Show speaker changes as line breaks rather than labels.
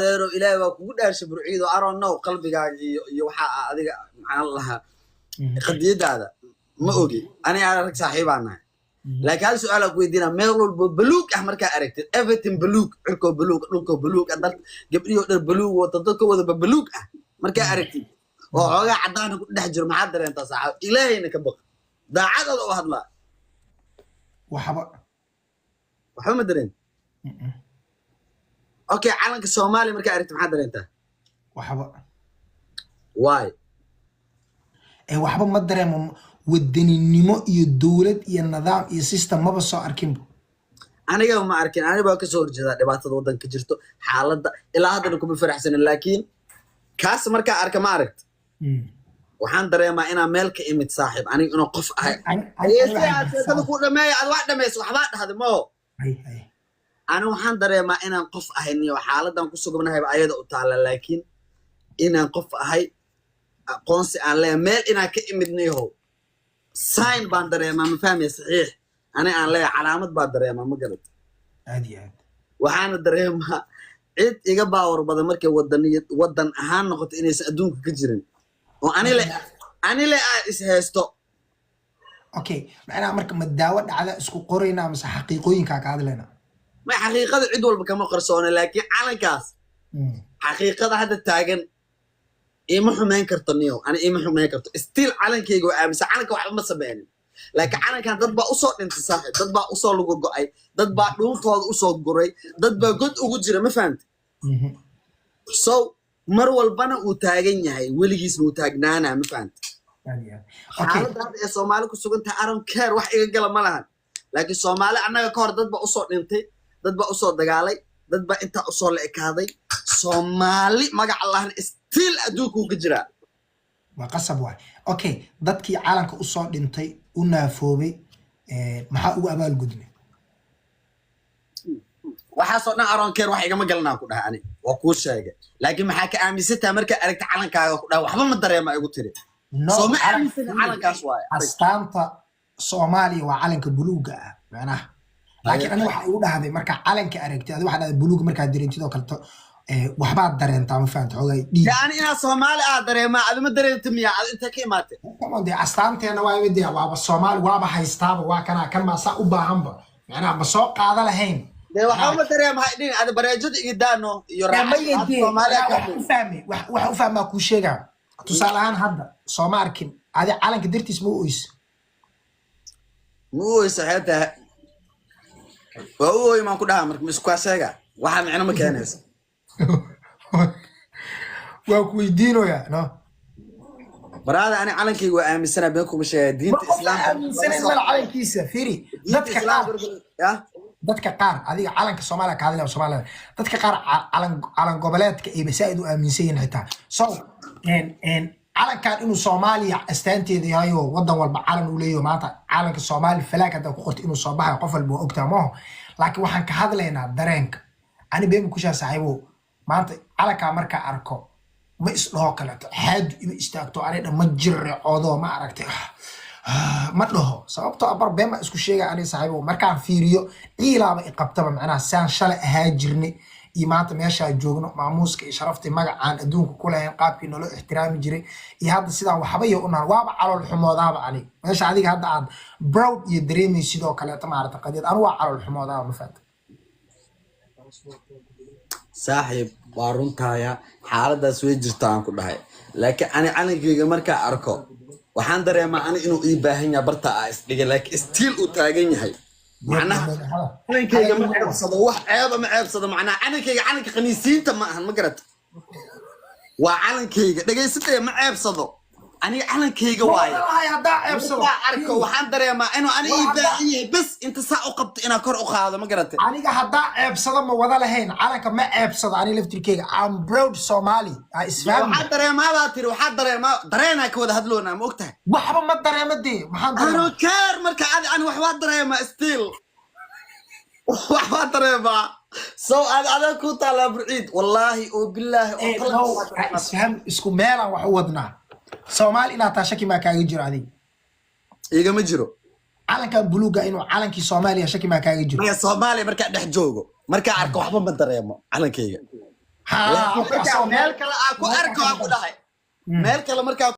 Adeero, Ilaahay baa kugu dhaarshay, Burciido, I don't know qalbigaaga iyo waxa adiga, maxaan lahaa, qadiyadaada ma ogi. Ani arag saaxiibaan nahay, laakiin hal su-aal aan ku weydiinaa. Meel walbo baluug ah markaa aragtid, everything baluug, cirkoo baluug, dhulkoo baluug ah, dad gabdhihoo dhan baluug wata, dadka wadaba baluug ah markaa aragtid oo xoogaa caddaana ku dhex jiro, maxaad dareentaa, saaxiib? Ilaahayna ka baq, daacadooda u hadlaa.
Waxba.
Waxba ma dareen? Okay, calanka Soomaaliya markaa aragtid, maxaad dareentaa?
Waxba.
Why?
Ee waxba ma dareemo. Wadaninimo iyo dowlad iyo nidaam iyo system maba soo arkinba.
Aniga ma arkin. Aniga baa kasoo horjeedaa dhibaatada waddanka jirto, xaaladda ilaa haddana kuma faraxsanin, laakiin kaas markaa arka, ma aragt, waxaan dareemaa inaan meel ka imid, saaxiib, aniga inuu qof ahay.
Ani
si
waxaan
aad sheekada ku dhameeya, aad wax dhamayso, waxbaa dhahday maho.
Hay hay.
Ani waxaan dareemaa inaan qof ahay niyo xaaladan ku sugnahayba ayada u taalla, laakiin inaan qof ahay, aqoonsi aan leeyahay, meel inaan ka imid niyahow, sign baan dareemaa, ma fahmaya? Saxiix ani aan leeyahay, calaamad baan dareemaa, ma garat?
Aad iyo aad.
Waxaana dareemaa cid iga baawar badan markay wadaniyad, wadan ahaan noqoto, inaysan adduunka ka jirin oo anile aa is haysto.
Okay, macnaha marka ma daawo dhacda isku qoraynaa mise xaqiiqooyinkaa ka hadlaynaa?
Ma xaqiiqada cid walba kama qarsoona, laakiin calankaas xaqiiqada hadda taagan iima xumeyn karto niyo, ani iima xumeyn karto. Still calankayga waa aaminsan. Calanka waxba ma sameynin, laakiin calankan dad baa usoo dhintay, saaxib, dad baa usoo lugu go'ay, dad baa dhuuntooda usoo guray, dad baa god ugu jira, ma fahamti? So mar walbana uu taagan yahay, weligiisna uu taagnaanaa, ma fahamti?
Aad iyo aad, okay.
Xaaladda hadda ee Soomaali ku sugan tahay, I don't care, wax iga gala ma lahan, laakiin Soomaali annaga ka hor dad baa usoo dhintay, dad baa usoo dagaalay, dad baa intaa usoo la ekaaday. Soomaali magaca lahna still adduunka uu ka jiraa.
Waa qasab waay. Okay, dadkii calanka usoo dhintay, u naafoobay, maxaa ugu abaalgudnay?
Waxaasoo dhan I don't care, wax igama galanaa ku dhahay. Ani waa kuu sheegay, laakiin maxaa ka aaminsantaha markaa aragta calankaaga ku dhahay? Waxba ma dareema igu tiri.
No.
Soo ma aaminsana calankaas waaye?
Astaanta Soomaaliya waa calanka buluuga ah macnaha, laakiin ani waxa igu dhahday, markaa calanka aragtid, adi waxaa dhahday buluuga markaad dareentid oo kaleto, waxbaad dareentaa, ma fahamta? Xoogay dhiig.
Dee ani inaa Soomaali aa dareemaa, adi ma dareenta miya? Adi intee ka imaatay?
Come on, dee astaanteena waa dee waaba Soomaali, waaba haystaaba, waa kanaa kan maa saa u baahanba macnaha, ma soo qaada lahayn.
Dee waxba ma dareema haydhin, adi bareejada iga daano iyo
maya dee
Soomaaliya ka
wax u fahmay, wax u fahmaa kuu sheegaa. Tusaale ahaan hadda sooma arkin adi calanka dartiis ma u oyso?
Ma u oysa? Xeebta waa u ooy maan ku dhahaa. Marka ma isku kaa sheega, waxaa micno ma keenayso.
Waa ku weydiinoyaa no.
Baraada, ani calankayga waa aaminsanaa, been kuma sheegaya. Diinta
Ma qof
Islaamka
aaminsanayn mala calankiisa. Fiiri,
diinta
dadka qaar
Islaamka ya
dadka qaar, adiga calanka Soomaaliya ka hadlaya, Soomaaliya dadka qaar calan goboleedka ay saaid u aaminsan yihiin xitaa. So en calankan inuu Soomaaliya astaanteeda yahay oo wadan walba calan uu leeyahay, maanta calanka Soomaali flag haddaa ku qorto inuu soo baxayo, qof walba waa ogtaa maaho. Laakiin waxaan ka hadlaynaa dareenka. Ani beema kushaa, saaxiibo, maanta calankaa markaa arko ma isdhaho kaleeto xaadu ima istaagto, ani dhan ma jirrecoodo, ma aragtay? Ma dhaho, sababtoo ah bar been baan isku sheegaya. Aniga, saaxiibo, markaan fiiriyo ciilaaba iqabtaba macnaha, saan shalay ahaa jirnay iyo maanta meeshaa joogno, maamuuska iyo sharaftii magacaan adduunka ku lahayn, qaabkii naloo ixtiraami jiray iyo hadda sidaan waxba iyo unahan, waaba calool xumoodaaba. Aniga meesha adiga hadda aad proud iyo dareemay sidoo kaleeto, maarata, qadiyad, anigu waa calool xumoodaaba, ma fahanta?
Saaxiib, waa runtaaya, xaaladaas way jirta aan ku dhahay, laakiin ani calankayga markaa arko waxaan dareemaa ani inuu ii baahan yahay, barta aa isdhigay, laakiin still uu taagan yahay. Macnaha calankayga ma ceebsado, wax ceeba ma ceebsado. Macnaha calankayga calanka khaniisiinta ma ahan, ma garat? Waa calankayga, dhegaysataya, ma ceebsado aniga, calankayga waaye.
Wallahi haddaa ceebsado
Markaa arko waxaan dareemaa inuu ani ii baahan yahay, bes inta saa u qabto inaa kor u qaado, ma garatay?
Aniga haddaa ceebsado ma wada lahayn. Calanka ma ceebsado ani laftirkeyga. I'm proud Somali. Ha isfahmi.
Waxaa dareemaa baa tiri, waxaa dareemaa, dareenaa ka wada hadloonaa, ma ogtahay?
Waxba ma dareemo dee, maxaan dareema?
I don't care. Marka adi ani wax waa dareemaa, still wax waa dareemaa. So adi adaa ku taalaa, Burciid, wallaahi oo bilaahi oo
Eh,
kala
no, ha isfaham, isku meelaan wax u wadnaa. Soomaali inaad taa shaki maa kaaga jiro adiga?
Igama jiro.
Calankan buluuga inuu calankii Soomaaliya shaki maa kaaga jiro?
Maya, Soomaaliya markaa dhex joogo, markaa arko waxba ma dareemo calankayga.
Ha.
Laakiin
Okay,
markaa
asoo
meel kale aa ku arko, aa ku dhahay meel kale markaa.